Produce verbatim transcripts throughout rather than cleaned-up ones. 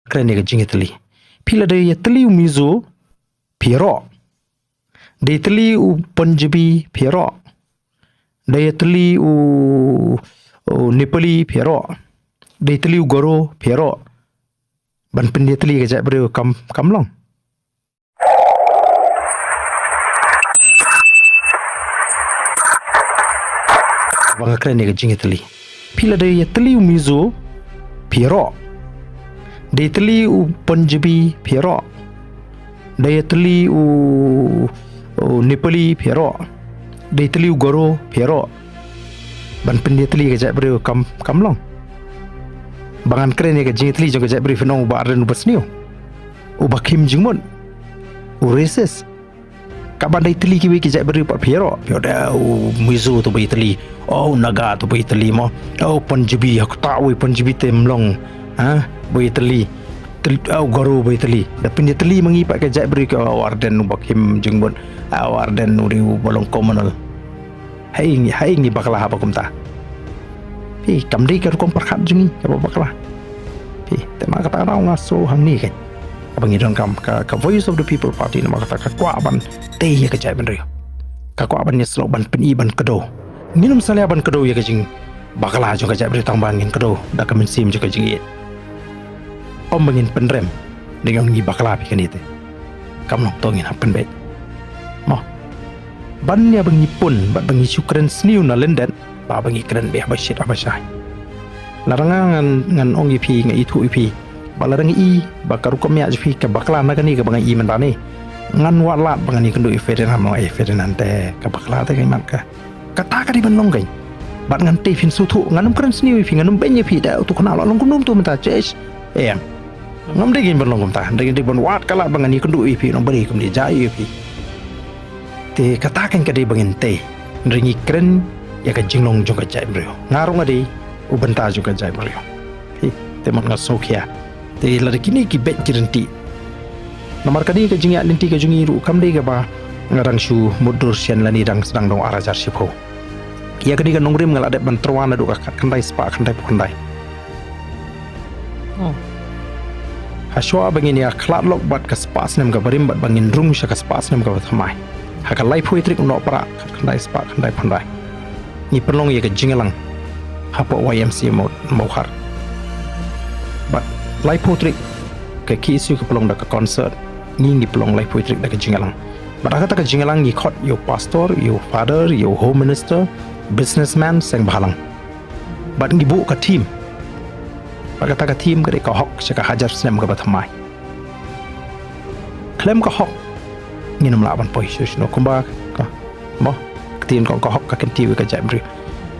Kren ïa ka jingïatylli. Phi lada ïatylli u Mizo, phi ïaroh. Da ïatylli u Punjabi, phi ïaroh. Da ïatylli u, u Nepali, phi ïaroh. Da ïatylli u Garo, phi ïaroh. Ban pynïatylli ka jaitbynriew kam, kam long. Ba nga kren ïa ka jingïatylli. Phi lada ïatylli u Mizo, phi ïaroh. Da ïatylli u Punjabi, phi ïaroh. Da ïatylli u, u Nepali, phi ïaroh. Da ïatylli u Garo, phi ïaroh. Ban pynïatylli ka jaitbynriew kam, kam long. Ba ngan kren ïa ka jingïatylli jong ka jaitbynriew, phin ong u Bah Ardent uba sniew, uba khim jingmut, u racist. Katba da ïatylli kiwei ki jaitbynriew pat phi ïaroh. Phi ïoh da u Mizo te ba ïatylli. Oh, u Naga te ba ïatylli mo. Oh, u Punjabi, ha kata uwei u Punjabi te ym long. Ha? Ba ïatylli. Tyl-, oh, u Garo ba ïatylli. Da pynïatylli ma ngi pat ka jaitbynriew, oh, u Ardent uba khim jingmut. Oh, u Ardent u dei uba long communal. Haei ngi, haei ngi bakla haba kumta. Phi, kam dei ka rukom pyrkhat jong ngi kaba bakla. Phi, te namar kata nga sngew hangne keiñ. Kaba ngi donkam ka, ka Voice of the People Party namar kata ka kwah ban tei ïa ka jaitbynriew. Ka kwah ban ïasyllok, ban pyni, ban kdew. Ngin ym salia ban kdew ïa ka jingbakla jong ka jaitbynriew tang ba ngin kdew da ka mynsiem jong ka jingïeit. Ym ba ngin pynrem, da ngi ong ngi bakla phi kane te. Kam long, to ngin hap pynbeit. Mo. Ban ïa ba ngi pun, bad ba ngi shu kren sniew na lyndet, ba ba ngi kren beit haba shit haba shai. Lada nga ngan, ngan ong ïa phi, nga ithuh ïa phi. Ba lada nga i ba ka rukom ïa jong phi ka bakla na kane kaba nga i mynta ne, ngan wad lad ba ngan ïakynduh ïa Ferdinand, mo, eh Ferdinand te ka bakla te ka imat ka. Kata ka dei ban long keiñ. Bad ngan tei, phin sngewthuh, ngan ym kren sniew ïa phi, ngan ym beiñ ïa phi, da uto u khynnah u la long kumno kumto mynta, chesh. Em. Ngam dei keiñ ban long kumta, hynrei ngi dei ban wad ka lad ba ngan ïakynduh ïa phi, ngan ym bari kumne, jia ïa phi. Te kata keiñ ka dei ba ngin tei. Hynrei ngi kren ïa ka jinglong jong ka jaitbynriew. Nga ruh nga dei u bynta jong ka jaitbynriew. Phi, te mut nga sngewkhia. Te lada kine ki beit ki ryntih. Namar kane ka jingïaid lynti ka jong ngi ruh kam dei kaba nga dang shu mutdur shen lane dang sdang da u ar hajar shiphew. Ïa kane ka nongrim nga la dep ban tyrwa naduh ka khatkhyndai spah khyndaiphew khyndai. Oh. Hashwa ba ngin ïa khlad lok bad ka spah snem kaba rim bad ba ngin rung sha ka spah snem kaba thymmai. Ha ka laiphew tarik u Nohprah khatkhyndai spah khyndaiphew khyndai, ngi pynlong ïa ka jingïalang hapoh Y M C A Maw-, Mawkhar. Bad laiphew tarik ka K S U ka pynlong da ka concert. Ngi, ngi pynlong laiphew tarik da ka jingïalang. Bad ha kata ka jingïalang ngi khot ïa u pastor, ïa u father, ïa u home minister, businessman, seng bhalang. Bad ngi buh ka theme. Bad kata ka theme ka dei ka hok sha ka hajar snem kaba thymmai. Khlem ka hok ngin ym lah ban poi shuh shuh, kumba ka, mo, ka ktien ka ong ka hok ka kyntiew ïa ka jaitbynriew.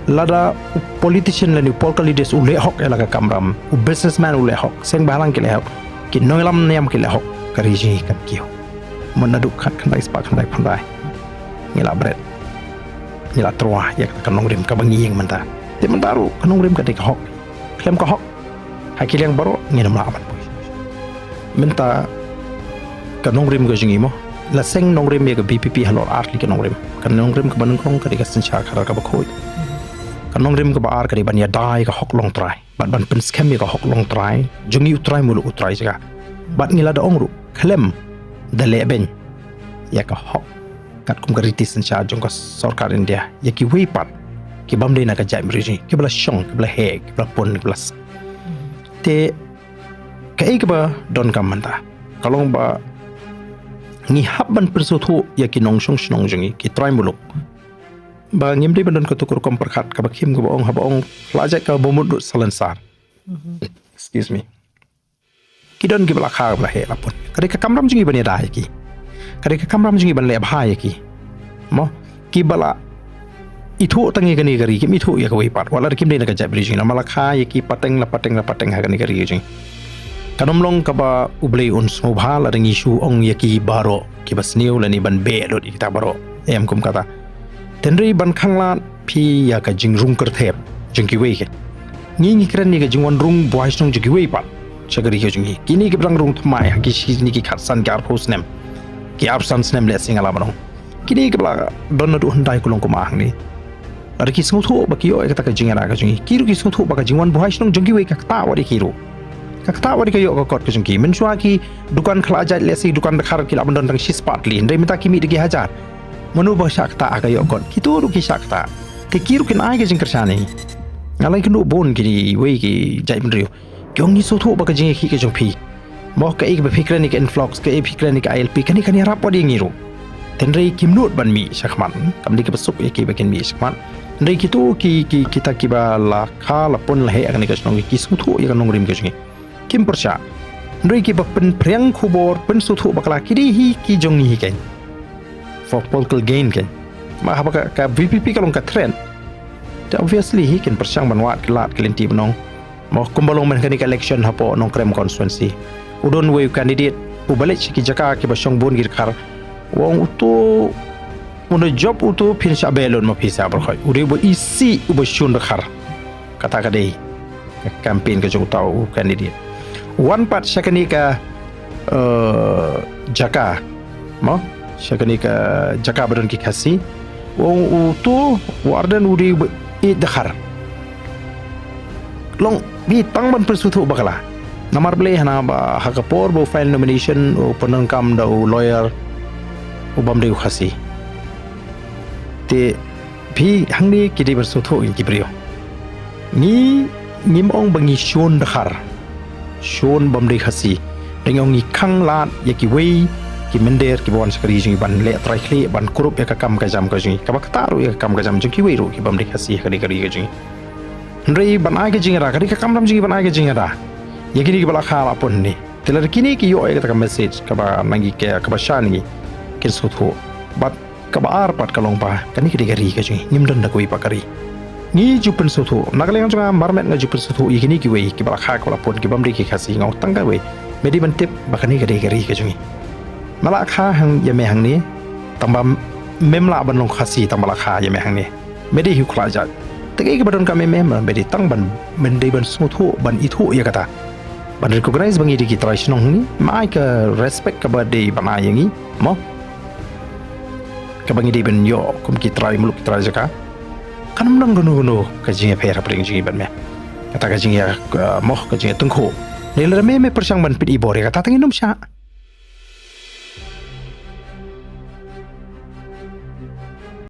Lada u politician lane u political leaders u leh hok ïa la ka kamram, u businessman u leh hok, seng bhalang ki leh hok, ki nongïalam niam ki leh hok, ka ri jong ngi kan kiew. Mut naduh khatkhyndai spah khyndaiphew khyndai ngi la bret, ngi la tyrwa ïa ka nongrim kaba ngi ïeng mynta. Te mynta ruh ka nongrim ka dei ka hok. Khlem ka hok, ha ki liang baroh ngin ym lah ban poi. Mynta ka nongrim ka jong ngi, mo, la seng nongrim ïa ka V P P halor ar tylli ka nongrim. Ka nongrim kaba nyngkong ka dei ka synshar khadar kaba khuid. Ka nongrim kaba ar ka dei ban ïada ïa ka hok longtrai bad ban pynskhem ïa ka hok longtrai jong ngi, u trai muluk, u trai jaka. Bad ngi la da ong ruh, khlem da leh beiñ ïa ka hok katkum ka riti synshar jong ka sorkar India ïa kiwei pat ki bym dei na ka jaitbynriew jong ngi, kiba la shong, kiba la heh, kiba la pun, kiba la s-, te kaei kaba donkam mynta ka long ba ngi hap ban pynsngewthuh ïa ki nongshong shnong jong ngi, ki trai muluk, ba ngim dei ban don katu ka rukom pyrkhat kaba khim kaba ong, haba ong la jait kaba mut ruh salonsar. Excuse me. Ki don kiba la kha, kiba la heh, la pun. Ka dei ka kamram jong ngi ban ïada ïa ki. Ka dei ka kamram jong ngi ban leh bha ïa ki. Mo, kiba la ithuh tang ïa kane ka ri, kim ithuh ïa kawei pat. Wat la kim dei na ka jaitbynriew jong ngi, la ma la kha ïa ki pateng la pateng la pateng ha kane ka ri jong ngi. Kan ym long kaba U Blei un sngewbha lada ngi shu ong ïa ki baroh kiba sniew lane ban beh lut ïa kita baroh. Em kum kata. Hynrei ban khanglad phi ïa ka jingrung kyrthep jong kiwei ki. Ngi ngi kren ïa ka jingwan rung buhai shnong jong kiwei pat sha ka ri ka jong ngi. Kine kiba dang rung thymmai ha ki shi, kine ki khatsan, ki arphew snem, ki arphew san snem lehse nga lah ban ong. Kine kiba la don naduh hyndai kulong kumba hangne. Lada ki sngewthuh ba ki ïoh ïa kata ka jingïada ka jong ngi, ki ruh ki sngewthuh ba ka jingwan buhai shnong jong kiwei ka ktah wat ïa ki ruh. Ka kata wat ka ïoh ka kot ka jong ki. Mynshuwa ki dukan khlajait lehse dukan dkhar ki lah ban don tang shispah tylli. Hynrei mynta ki mih da ki hajar. Mano ba shah kata ha ka ïoh kot? Kito ruh ki shah kata. Te ki ruh kin ai ka jingkyrshan ïa ngi. Nga la ïakynduh bun kiwei ki jaitbynriew. Ki ong ngi sngewthuh ba ka jingïakhih ka jong phi. Mo kaei kaba phi kren ïa ka influx, kaei phi kren ïa ka I L P, kane kan ïarap wat ïa ngi ruh. Te hynrei kim nud ban mih shakhmat. Kam dei kaba suk ïa ki ba kin mih shakhmat. Hynrei kito ki, ki, kita kiba la kha la pun la heh ha kane ka shnong ki sngewthuh ïa ka nongrim ka jong ngi. Kim pyrshah. Hynrei kiba pynphriang khubor, pynsngewthuh bakla ki dei hi ki jong ngi hi keiñ. For political gain keiñ. Ma haba ka, ka V P P ka long ka threat. Te obviously hi kin pyrshang ban wad ki lad ki lynti ban ong. Mo kumba long mynta kane ka election hapoh Nongkrem constituency. U don uwei u candidate uba leit sha ki jaka kiba shong bun ki dkhar. U ong uto, u na jop uto phin shah beh lut ma phi sa baroh khoit. U dei uba isih uba shun dkhar. Kata ka dei ka campaign ka jong uta u candidate. Wan pat sha kane ka, eh, jaka. Mo? Sha kane ka jaka ba don ki Khasi. U ong uto, u Ardent u dei uba ïeit dkhar. Long, phi tang ban pynsngewthuh bakla. Namar balei hana ba ha ka por ba u file nomination u pyndonkam da u lawyer u bym dei u Khasi. Te phi hangne ki dei ban sngewthuh ïa ki briew. Ngi, ngim ong ba ngi shun dkhar. Shun bym dei Khasi. Te ngi ong ngi khang lad ïa kiwei ki mynder kiba wan sha ka ri jong ngi ban leh trai khlieh ban kurup ïa ka kam ka jam ka jong ngi. Kaba ktah ruh ïa ka kam ka jam jong kiwei ruh ki bym dei Khasi ha kane ka ri ka jong ngi. Hynrei ban ai ka jingïada, ka dei ka kamram jong ngi ban ai ka jingïada ïa kine kiba la kha la pun hangne. Te lada kine ki ïoh ïa kata ka message kaba na ngi, ka, kaba shah na ngi, kin sngewthuh. Bad kaba ar pat ka long ba kane ka dei ka ri ka jong ngi, ngim don da kawei pat ka ri. Ngi ju pynsngewthuh, na ka liang jong nga marmet nga ju pynsngewthuh ïa kine kiwei kiba la kha kiba la pun ki bym dei ki Khasi, nga ong tang kawei. Me dei ban tip ba kane ka dei ka ri ka jong ngi. Me la kha hang ïa me hangne, tang ba mem lah ban long Khasi tang ba la kha ïa me hangne. Me dei hi u khlajait. Te kaei kaba donkam ïa me, me dei tang ban, me dei ban sngewthuh, ban ithuh ïa kata. Ban recognize ba ngi dei ki trai shnong hangne, me ai ka respect kaba dei ban ai ïa ngi, mo? Kaba ngi dei ban ïoh kum ki trai muluk ki trai jaka. Kan ym don kano kano ka jingïapher hapdeng jong ngi bad me. Kata ka jingïa, uh, mo, ka jingïatyngkhuh. Lada me, me pyrshang ban peit i bor ïa kata, te ngin ym shah.